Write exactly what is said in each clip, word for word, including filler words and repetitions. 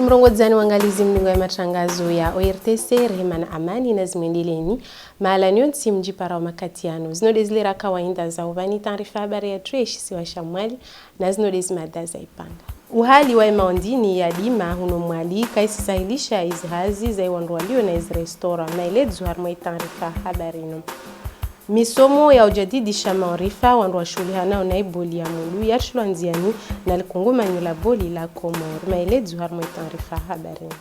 Mrongodzani wangalizi mdunga ya matangazo ya O R T C, rehema na amani nazimwendeleni. Mahala nyontsi mjiparao makati yanu. Zino de zile ra kawaida za uvani taarifa habari yatru ye shisiwa sha Mwali, na zino de zimada za ipanga. Uhali wa imaondini ya dima huno Mwali kaisisahilisha izihazi za iwandru walio na izirestaurant. Maelezo harimwa itaarifa habari ino. Misomo ya ujadidisha maarifa wandru washuhulihanao na iboli ya mundu yatrilwa ndziani na likungumanyo la boli la Comores. Maelezo harimwa itaarifa habari ino.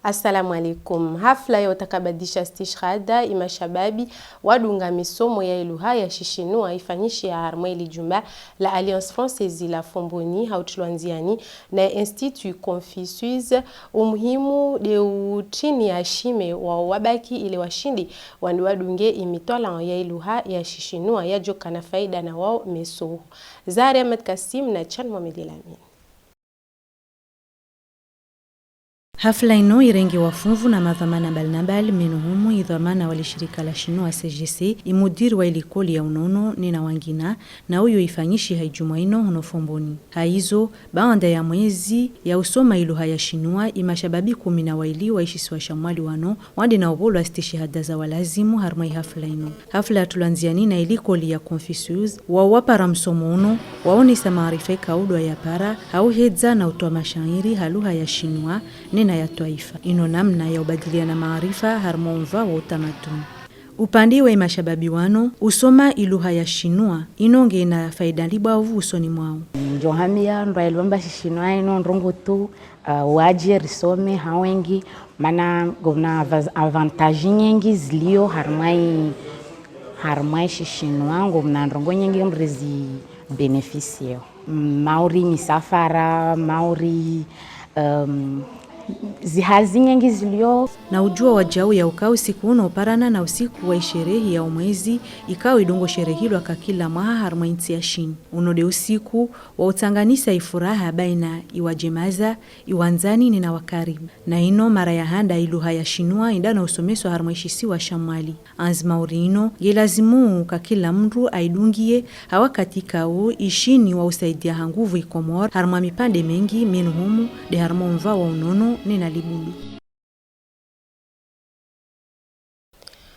Assalamu alaikum. Hafla ya utakabadisha stishhada imashababi wadunga misomo ya iluha ya shishinua ifanyishiha harimwa ilijumba la Alliance Française la Fomboni, ha utrilwa ndziani na Institut Confucius. Umuhimu de utini ya shime wao wabaki ile washindi wande wadunge imitwalao ya iluha ya shishinua yajoka na faida na wao meso. Zahari Ahmed Kassim na Chan Mohamed El Amine. Hafla ino irenge wafunvu na madhwamana mbali na mbali, meno humu idhwamana wa lishirika la Shinua C G C, imudiri wa ilikoli ya unono, nena wangina, na uyo ifanyishiha ijumwa ino huno Fomboni. Ha izo, baanda ya mwezi ya usoma iluha ya Shinua, imashababi kumi na waili wa ishisiwa sha Mwali wano, wande na ubolwa stishihada za walazimu harimwa ihafla ino. Hafla yatulwa ndziani na ilikoli ya Confucius, wao wapara msomo uno, waonesa maarifa ikau ndo wayapara, ha uhedza na utoa mashairi ha luha ya Shinua, nena ya twaifa. Ino namna ya ubadiliana maarifa harimwa umva wa utamaduni. Upande wa imashababi wano, usoma iluha ya Shinua, ino nge na faida libwavu usoni mwao. Njo hambia ndro ya ilomba Shishinua ino ndrongo tu, uh, waje risome ha wengi, mana ngovna avaz-, avantage nyengi zilio harimwa i, harimwa ishishinua, ngovna ndrongo nyengi mrizi bénéficier. Mm, mauri misafara, mauri, um, zihazi nyengi zilio. Na ujua wajau ya ukau siku uno uparana na usiku wa isherehi ya umwezi, ikau idungo sherehilwa ka kila mwaha harimwa intsi ya Chine. Uno de usiku wa utanganisa ifuraha baina iwajemaza, iwandzani nena wakaribu. Na ino mara ya handa iluha ya Shinua inda na usomeswa harimwa ishisiwa sha Mwali. Anzi mauri ino, nge lazimu ka kila mndru aidungie, ha wakati ikau ishini wa usaidia ha nguvu iKomor harimwa mipande mengi, meno humu de harimwa umva wa unono nena libulu.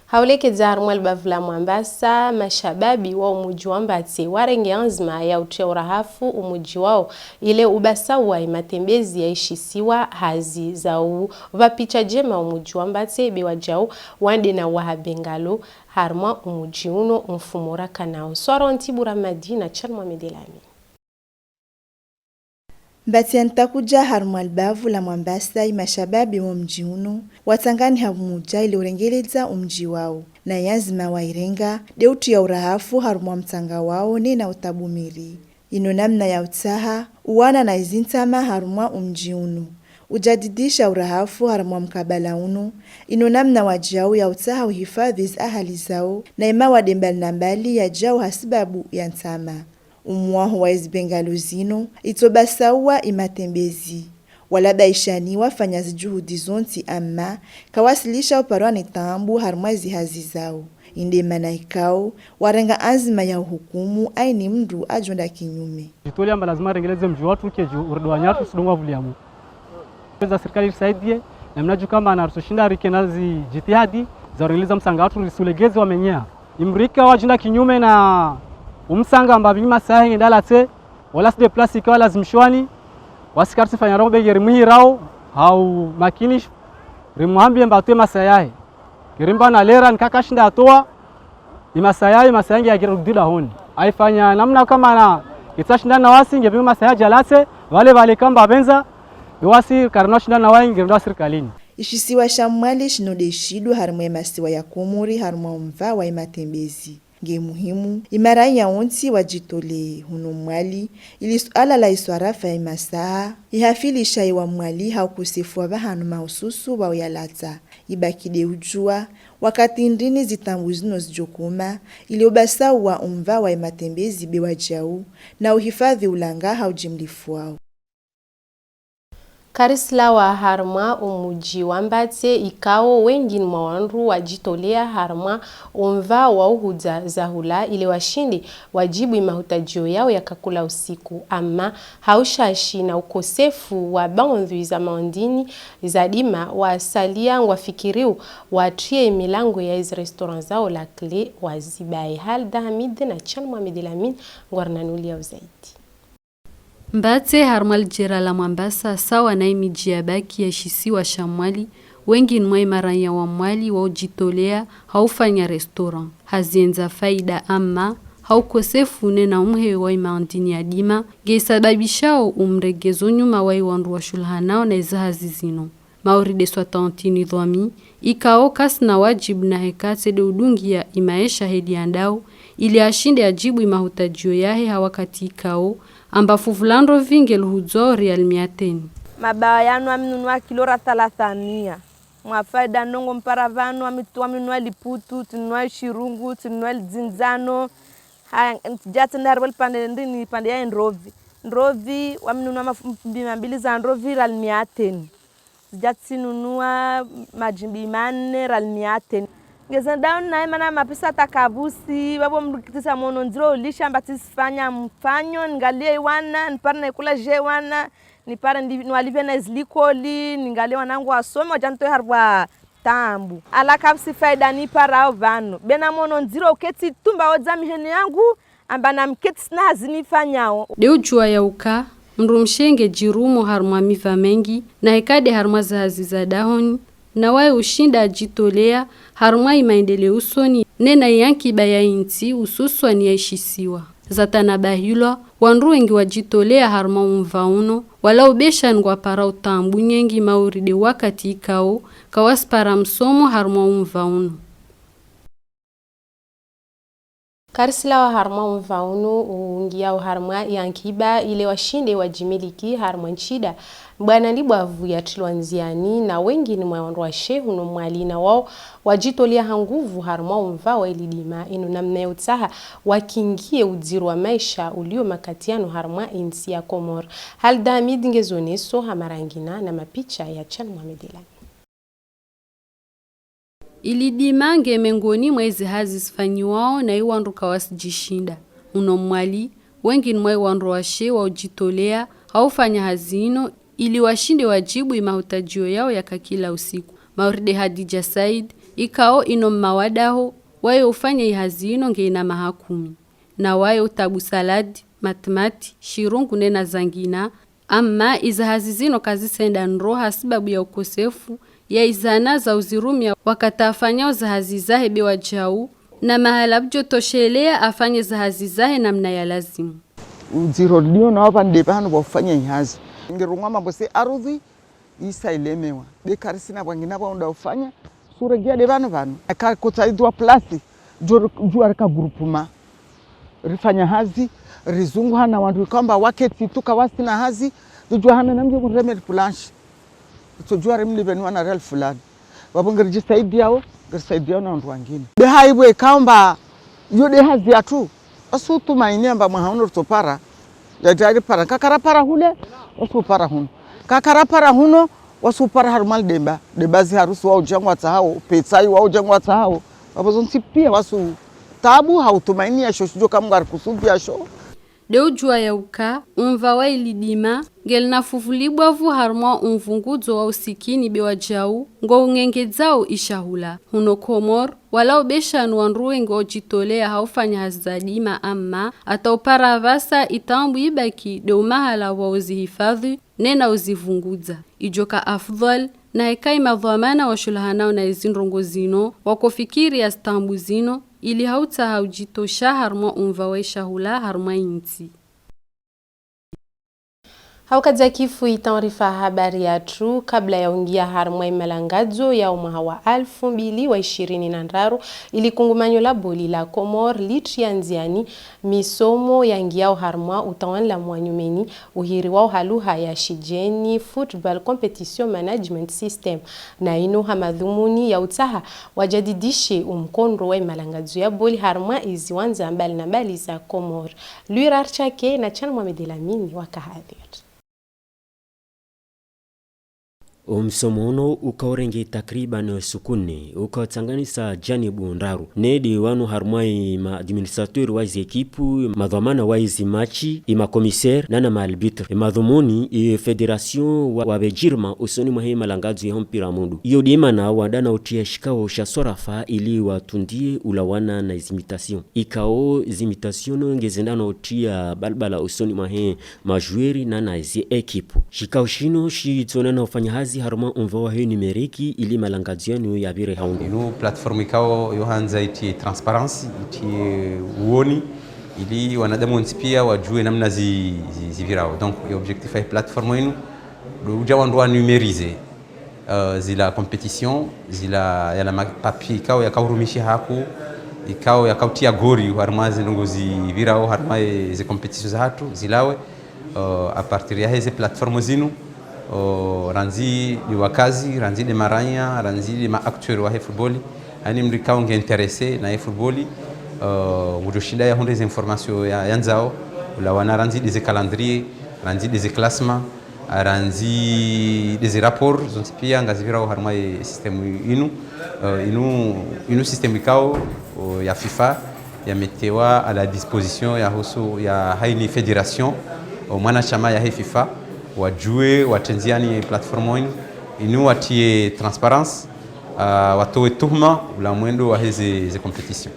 Ha ulekedza harimwa libavu la Mwambasa, mashababi wa umuji wa Mbatse warenge anzima ya utria urahafu umuji wao, ile ubasaua imatembezi ya ishisiwa hazi zau. Vapicha jema umuji wa Mbatse be wajau wande na waha bengalo harimwa umuji uno mfumo raka nao. Swaro Ntibura Madi na Chan Mohamed El Amine. Mbatse ya Ntakuja harimwa libavu la Mwambasa, imashababi wa umuji uno watangani ha bumuja ile urengeledza umuji wao. Na yanzima wairenga de utria urahafu harimwa mtanga wao nena utabumiri. Ino namna ya utaha uwana na izintama harimwa umuji uno. Ujadidisha urahafu harimwa mkabala uno, ino namna wajau ya utaha uhifadhi iziahali zao na imawade mbali na mbali yajau ha sibabu ya ntama. Umwaho wa izibengalo zino, itobasaua imatembezi. Wala baishani wafanya zijuhudi zontsi, ama kawasilisha uparwa ni taabu harimwa izihazi zao. Inde mana ikau warenga anzima ya uhukumu aini mndru ajonda kinyume. Jitoli amba lazima rengeleze mji watru ke ju urdo wanyatru sidongo wavuliamu. Za sirikali risaidie, na mina jua kamba na risushinda rikena zijitihadi za urengeleza msanga watru risulegeze wamenyea. Imrika wajinda kinyume na umsanga amba bima sahe ngendala te, wala si de place ika walazimishwani, wasi karisi fanya rao bege rimuhirao, hau makini rimuhambie mba atoe masayahe. Ngerimba na lera ni kaka shinda atoa, imasayahe, imasayahe nge agera kudila honi. Aifanya namna kama na, nge ta shinda na wasi, nge bima masayahe jala te, vale vale kamba benza, nge wasi karina shinda na wai, nge rinda sirikalini. Ishisiwa sha Mwali shino de shidu harimwa imasiwa ya Komori harimwa umva wa imatembezi. Nge muhimu, imaraia ontsi wajitolee huno Mwali, ili suala la iswarafa ya imasaha, ihafilisha iwa Mwali ha ukosefu wa vahanu mahususu wa uyalata. Ibaki de ujua, wakati ndrini zitambu zino zijo kuma, ili ubasaua umva wa imatembezi be wajau, na uhifadhi ulanga ha ujimlifu wao. Karislawa harumwa umuji wa Mbate, ikao wengi ni mwa wandru wajitolea harumwa umva wa uhudza zahula ile washinde wajibu imahutajio yao ya kakula usiku. Ama ha ushashi na ukosefu wa baadhwi za maondini za dima, wasalia ngwafikiriu watrie milango ya izi restaurant zao la clé wazibae. Halda Hamid na Chan Mohamed Elamine ngwarinanuliao zaidi. Mbate harumwa lijera la Mwambasa sawa na imiji ya baki ya ishisiwa sha Mwali, wengi ni mwa imaranya wa Mwali wa ujitolea ha ufanya restaurant. Hazienza faida ama ha ukosefu nena umhe wa imaondini ya dima, nge isababishao umregezo nyuma wa iwandru washulahanao na izahazi zino. Mauri de Swatantini Dhwami, ikao kasi na wajibu na heka tede udungia imaesha heli ya ndau, ili ashinde ajibu imahutajio yahe ha wakati ikao, amba fuvula ndrovi nge luhudzwao rial mia teni. Mabawa yanu ami nunua kilo ra thalathania. Mwa faida nongo mpara vanu ami tu, ami nunua liputu, tinunua ishirungu, tinunua lidzinzano. Ha, ja tena haribwa lipande ndini, lipande ya ndrovi. Ndrovi, wami nunua maf-, mbima mbili za ndrovi rial mia teni. Zija tinunua majimbi mane rial mia teni. Nge zenda una mana mapesa takabusi, babo mrikitisa mono nziro ulisha mba tisifanya mfanyo, ningalie iwana, nipara na ikula je wana, nipara ndi-, niwalivia na izi likoli, ningalie wanangu wasome, waja ntoe haribwa tambu. Ala kabusi faida nipara o vano. Bena mono nziro uketi tumba oza mihene yangu, amba na mketi sina hazi nifanyao. De ujua yauka, mdrumshe nge jirumo harumwa miva mengi, na heka de harumwa zahazi za dahoni, na wai ushinda ajitolea harumwa imaendeleo usoni, nena iankiba ya inti, ususwani ya ishisiwa. Za tanabahilwa, wandru wengi wajitolea harumwa umva uno, wala ubesha ngwa para utambu nyengi mauri de wakati ikao, kawasi para msomo harumwa umva uno. Karisilawa harumwa umva unu, ungiao harumwa iankiba ile washinde wajimiliki harumwa nchida. Bwana ni bwavu yatrilwa nziani na wengi ni mwa wandru washe huno Mwali na wao wajitolia ha nguvu harumwa umva wa ilidima. Inu namna ya utsaha wakingie udziro wa maisha ulio makatiano harumwa insi ya Komor. Halda Hamid nge zoneso ha marangina na mapicha ya Chan Mohamed Elami. Ilidima nge mengoni mwa izi hazi sifanyiwao na iwandru kawasi jishinda. Uno Mwali, wengi ni mwa iwandru washe wa ujitolea ha ufanya hazi ino ili washinde wajibu imahutajio yao ya kakila usiku. Mauri de Hadija Said, ikao ino mma wa daho, wayo ufanya ihazi ino nge ina maha kumi. Na wayo utabu saladi, matimati, shirungu nena zangina, ama izi hazi zino kazisenda ndro ha sibabu ya ukosefu ya izana za uzirumia wakati afanyao za hazi zahe be wajau, na mahala bujotoshelea afanye za hazi zahe namna ya lazimu. Udziro ndio na wavande vanu wa ufanya ihazi. Ngerungwa mabose arudhi, isa ilemewa. Be karisina bwangina bwa unda ufanya, sura gia de vanu vanu. Aka kota idua plasi, jua, jua reka groupement. Rifanya hazi, rizunguha na wandru ikamba waketi tu kawasina hazi, rijua hana namna ya kuremera planche. Rijua rimlive nwa na rial fulani. Wabo ngerijisaidiao, ngerisaidiao na wandru wangine. De haibwe ikamba, yo de hazi ya tu. Wasu tumaini amba mwaha unu rutopara. Jajari para. Kakara para hule, wasu para hunu. Kakara para huno, wasu para harumwa lidemba. Demba zi harusu wao jangwa tsahao, petsai wao jangwa tsahao. Wabo zonsi pia wasu tabu ha utumaini ya sho, sho jo kam ngari kusudia sho. De ujua yauka, umva wa ilidima, nge lina fufuli bwavu harumwa umvungudzo wa usikini be wajau, ngo ungengedzao ishahula. Huno Komor, wala ubesha ni wandru wengi wa ujitolea ha ufanya hazi za dima ama, ata upara vasa itambu ibaki de umahala wa uzihifadhi, nena uzivungudza. Ijo ka afudhal, na eka imadhwamana washulahanao na izi ndrongo zino, wakofikiri ya zitambu zino, ili ha utsaha ujitosha harumwa umva wa ishahula harumwa inti. Hauka dzakifu itaarifa habari yatru, kabla ya ungia harumwa imalangadzo ya umwaha wa alfu mbili wa ishirini na ndraru, ili kungumanyo la boli la Komor litria nziani misomo yangiao harumwa utawanlamu wa nyumeni, uhiriwao ha luha ya Shijeni Football Competition Management System, na ino ha madhumuni ya utsaha wajadidishe umkondro wa imalangadzo ya boli harumwa iziwanza mbali na mbali za Komor. Louis Rarchake na Chan Mohamed Elamine waka hadhir. O msomo unu uka urenge takriban suku nne, uka utsanganisa janibu ndraru. Nde wanu harumwa i ma administrateur wa ezi ekipu, madhwamana wa ezi machi, i ma commissaire, na na ma arbitre. E madhumuni, i fédération wa, wa bejirima usoni mwa he malangadzo ya mpira mundu. Iyo nde mana wanda na utia shikao sha swarafa ili watundie ulawana na ezi mitation. Ikao ezi mitation no nge zenda na utia balbala usoni mwa he ma joueur na na ezi ekipu. Shikao shino shi tsona na ufanya hazi harumwa umva wa he numérique ili malangadzo yanu ya vire haundu. Inu plateforme ikao yo handza itie transparence, itie uoni, ili wanadamu wontsi pia wajue namna zi, zi, zi virao. Donc, e objectif ya plateforme inu, ndo uja wandru wa numériser, euh, zila compétition, zila yala ma papier ikao yaka urumishi haku, ikao yaka utia gori harumwa ze ndrongo zi virao harumwa e ze compétition za hatu, zilawe, euh, à partir ya he ze plateforme zinu, euh, randzi nde wakazi, randzi nde maranya, randzi nde ma acteur wa he football, ani mndru ikao nge intéressé na he football, euh, ngujo shinda ya hundre ze information ya, ya nzao, ulawana randzi nde ze calendrier, randzi nde ze classement, randzi nde ze rapport, zontsi pia nga zi virao harumwa e système inu, euh, inu, inu système ikao, euh, ya FIFA, ya metewa à la disposition ya husu, ya haini fédération, euh, mwanashama ya he FIFA, wajue, watrenzi ani plateforme inu, inu watie transparence, euh, watowe tuhuma, ula mwendo wa he ze, ze compétition.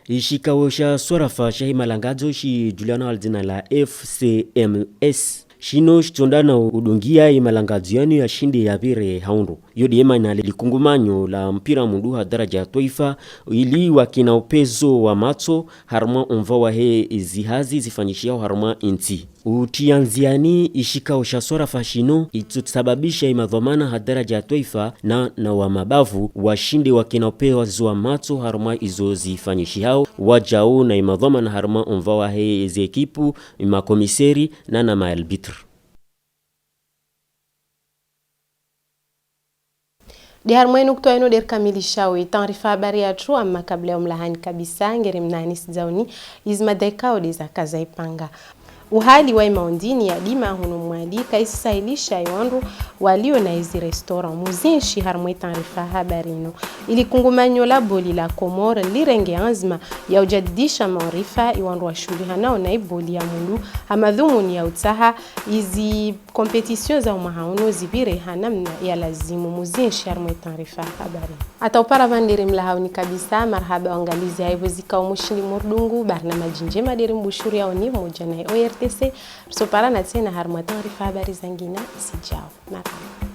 E shikao sha swarafa sha he malangadzo shi juliana wa dzina la F C M S. Shino shi tsonda na udungia e malangadzo yanu ya shinde ya vire haundu. Yo nde mana le likungumanyo la mpira mundu ha daraja ya twaifa, ili wakina upezo wa matso, harumwa umva wa he ezi hazi zifanyishihao harumwa intsi. Utia nziani e shikao sha swarafa shino, e tsosababisha e madhwamana ha daraja ya twaifa na, na wa mabavu, washinde wakina upezo wa matso harumwa izo zifanyishihao, wajao na e madhwamana harumwa umva wa he ezi ekipu, e ma commissaire, na na ma arbitre. Nde harumwa e nukta inu nde rikamilisha e taarifa habari yatru, ama kabla ya umlahani kabisa, ngerem na Anis Dzauni, izi mada ikao nde za kaza ipanga. Uhali wa e maundini ya dima hunu mwali, ka isi sahilisha e wandru walio na izi restaurant. Muzinshi harumwa e taarifa habari inu. Ili kungumanyo la boli la Comores lirenge anzima ya ujadidisha maarifa e wandru washuhulihanao na e boli ya mundu, ha madhumuni ya utaha izi compétition za umwaha unu zivire ha namna ya lazimu. Muzinshi harumwa e taarifa habari. Ata upara vande rimlahauni kabisa, marahaba wangalizi ha ivo zikao mushindi murdungu, barnamaji njema nde rimbushuriaoni moja na e O R T C. Risoparana tsena harumwa taarifa habari zangina, sijao. Marahaba.